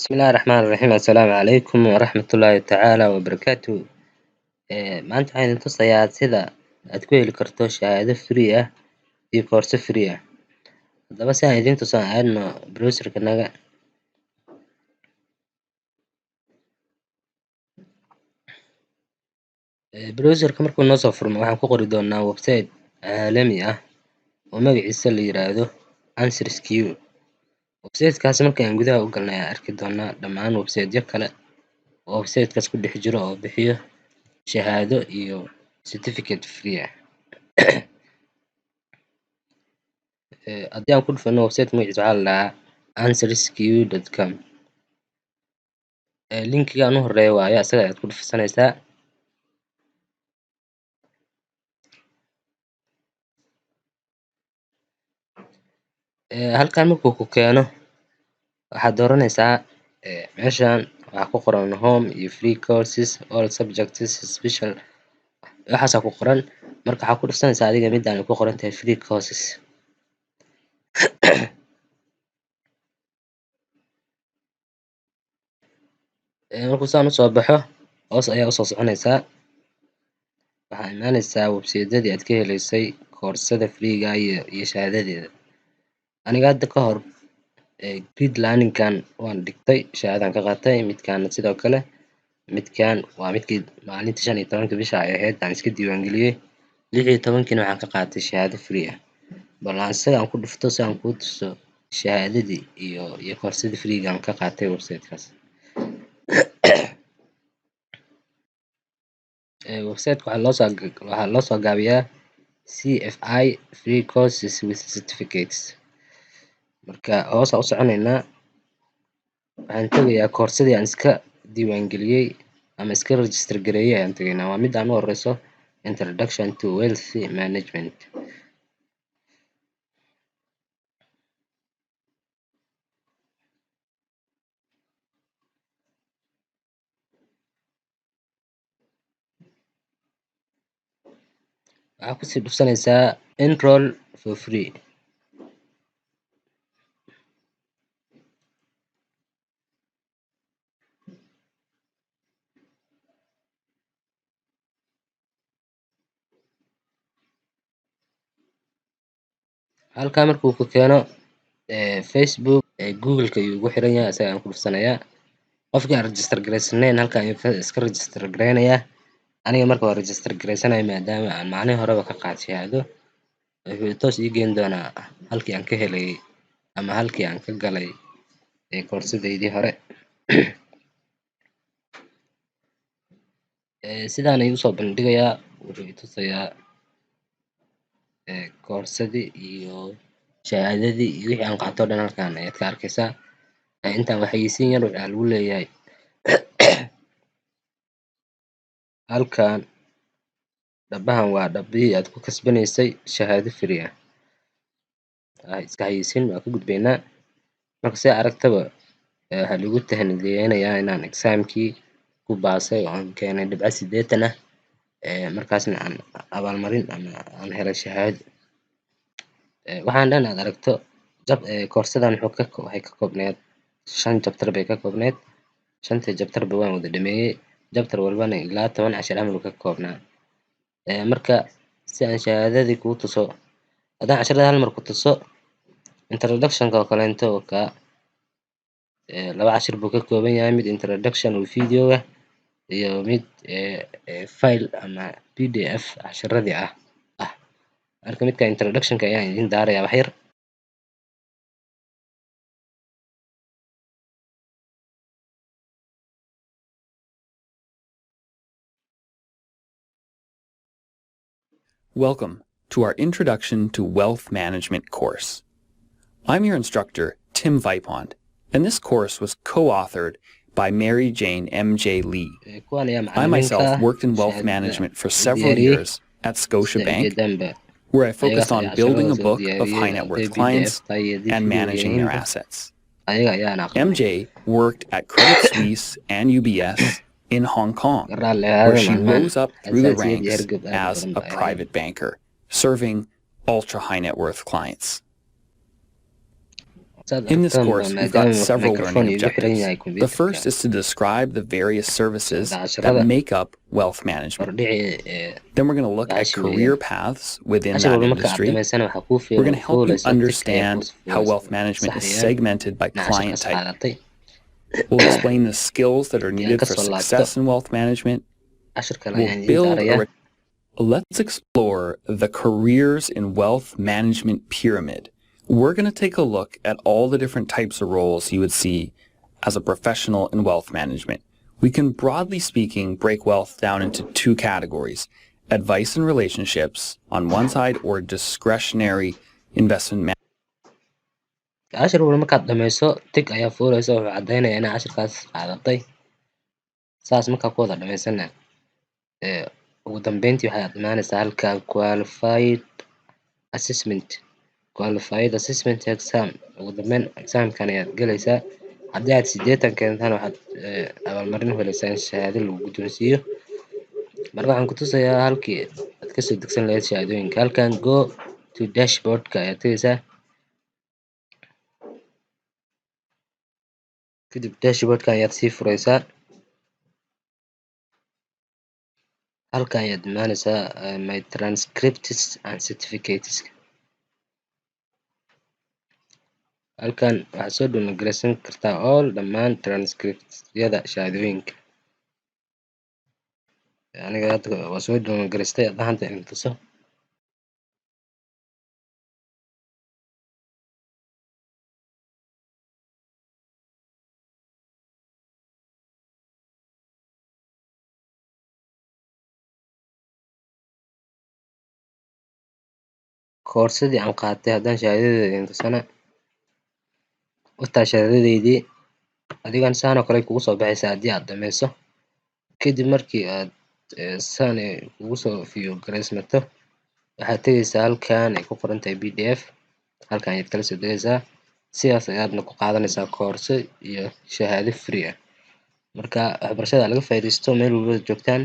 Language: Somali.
Bismillahi Raxmaani Raxiim. Assalaamu calaykum waraxmatullaahi tacaala wabarakaatuh. Maanta waxaan idin tusayaa sida aad ku heli karto shahaado free ah iyo koorso free ah. Haddaba si aan idin tuso, aan aadno browser-kanaga. Browser-ka markuu noo soo furmo, waxaan ku qori doonaa website caalami ah oo magaciisa la yiraahdo Answers Q. Website-kaas marka aan gudaha u galnay, ayaan arki doonaa dhammaan website-yo kale oo website-kaas ku dhex jiro oo bixiyo shahaado iyo certificate free ah. Haddii aan ku dhufano website, magaciisa waxaa la dhahaa answersq.com. Linkiga aan u horeeya waaye, asaga ayaad ku dhufsanaysaa. Halkan markuu ku keeno, waxaad dooranaysaa meeshan waxaa ku qoran home iyo free courses, all subjects, special, waxaasaa ku qoran. Marka waxaa ku dhufsanaysaa adiga midaan ay ku qoran tahay free courses. Markuu saan usoo baxo, hoos ayaa usoo soconaysaa. Waxaa imaanaysaa website-yadii aad ka heleysay koorsada free-ga iyo shahaadadeeda. Aniga hadda ka hor grid learning-kan waan dhigtay, shahaadaan ka qaatay. Midkaana sidoo kale. Midkan waa midkii maalinta 15-ka bisha ay ahayd aan iska diiwaangeliyey, 16-kiina waxaan ka qaatay shahaado free ah. Bal aan isaga aan ku dhufto si aan kuu tuso shahaadadii iyo koorsadii free-ga aan ka qaatay website-kaas. Website-ka waxaa loo soo gaabiyaa CFI free courses with certificates. Marka hoos aan u soconaynaa, waxaan tegayaa koorsadii aan iska diiwaangeliyey ama iska register gareeyey ayaan tegaynaa. Waa midaan u horeyso, Introduction to Wealth Management. Waxaa kusii dhufsanaysaa enroll for free. Halkaa markuu ku keeno, Facebook, Google-ka ayuu ugu xiran yahay, isaga ayaan ku dhufsanayaa. Qofkii aan register gareysanayn halkan ayuu iska register gareynayaa. Aniga marka waa register gareysanaya, maadaama aan maalin horeba ka qaatay shahaado. Wuxuu toos ii geyn doonaa halkii aan ka helay ama halkii aan ka galay koorsadeydii hore. Sidaan ayuu usoo bandhigayaa. Wuxuu i tusayaa koorsadii iyo shahaadadii iyo wixii aan qaato o dhan. Halkan ayaad ka arkaysaa. Intaan waxayeysiin yar waxaa lagu leeyahay. Halkan dhabahan waa dhabihii aad ku kasbanaysay shahaado free ah. Iska xayeysiin waa ka gudbaynaa. Marka si aragtaba, waxaa lagu tahnadiyeynayaa inaan exam-kii ku baasay oo aan keenay dhibco 80 ah, markaasna aan abaalmarin ama aan helay shahaado. Waxaan dhan aad aragto jab koorsadan waxay ka koobneed shan chapter bay ka koobneed. Shantii chapter-ba waan wada dhameeyey, chapter walbana ilaa 10 cashir camal uu ka koobnaa. Marka si aan shahaadadii kuu tuso, haddaan casharada hal mar ku tuso, introduction-ka oo kaleeto oo ka laba cashir buu ka kooban yahay: mid introduction oo video ah iyo mid file ama PDF casharadii ah. Marka midka introduction-ka ayaan idin daarayaa wax yar. Welcome to our Introduction to Wealth Management course. I'm your instructor, Tim Vipond, and this course was co-authored by Mary Jane M.J. Lee. Kuwan ayaa I macallimiinka myself worked in wealth shahaadada management for several diyaariyey. Years at Scotiabank, Ujeedaanba where I focused ayagaas on ayaa building casharada a soo book of diyaariyey, high net hadday worth PDF clients tahay iyo haddii and video managing their yihiinba assets. ayaga ayaana aqrinay. MJ worked at Credit Suisse and UBS in Hong Kong, Raalli where ahaada, she maalmahan rose up through the xasaasiyad iyo ranks hargab aad u as daran a baa ahayd. Private banker, serving ultra high net worth clients. In this course, we've got several learning objectives. The first is to describe the various services that make up wealth management. Then we're going to look at career paths within that industry. We're going to help you understand how wealth management is segmented by client type. We'll explain the skills that are needed for success in wealth management. We'll build a Let's explore the Careers in Wealth Management Pyramid. We're going to take a look at all the different types of roles you would see as a professional in wealth management. We can, broadly speaking, break wealth down into two categories: advice and relationships on one side, or discretionary investment management. Cashir walba markaad dhameyso, tick ayaa fuuleysa. Wuxuu caddaynaya inaa cashirkaas qaadatay. Saas markaa ku wada dhameysana, ugu dambeyntii waxaad imaanaysaa halka qualified assessment exam. Ugu dambeyn examkan ayaad gelaysaa. Haddii aad 80 keentana, waxaad abaalmarin u helaysaa in shahaado lagu guddoonsiiyo. Marka waxaan ku tusayaa halkii aad kasoo degsan lahayd shahaadooyinka. Halkan "Go to dashboardka" ayaad tegeysaa. Kadib dashboardka ayaad sii fureysaa. Halkan ayaad imaaneysaa, "My transcripts and certificates". Halkan waxaad soo download gareysan kartaa all, dhammaan transcriptyada shahaadooyinka. Aniga hadda waa soo download gareystay. Haddaan hadda idin tuso, koorsadii aan qaatay, haddaan shahaadadeeda idin tusana, wataa shahaadadeydii. Adigan saan oo kale kugu soo baxaysaa haddii aad dhameyso. Kadib markii aad saan ay kugu soo view gareysmato, waxaad tegeysaa halkan ay ku qoran tahay PDF. Halkan ayaad kala soo degeysaa. Sidaas ayaadna ku qaadanaysaa koorso iyo shahaado free ah. Marka waxbarashada laga faa'iidaysto meel walba joogtaan.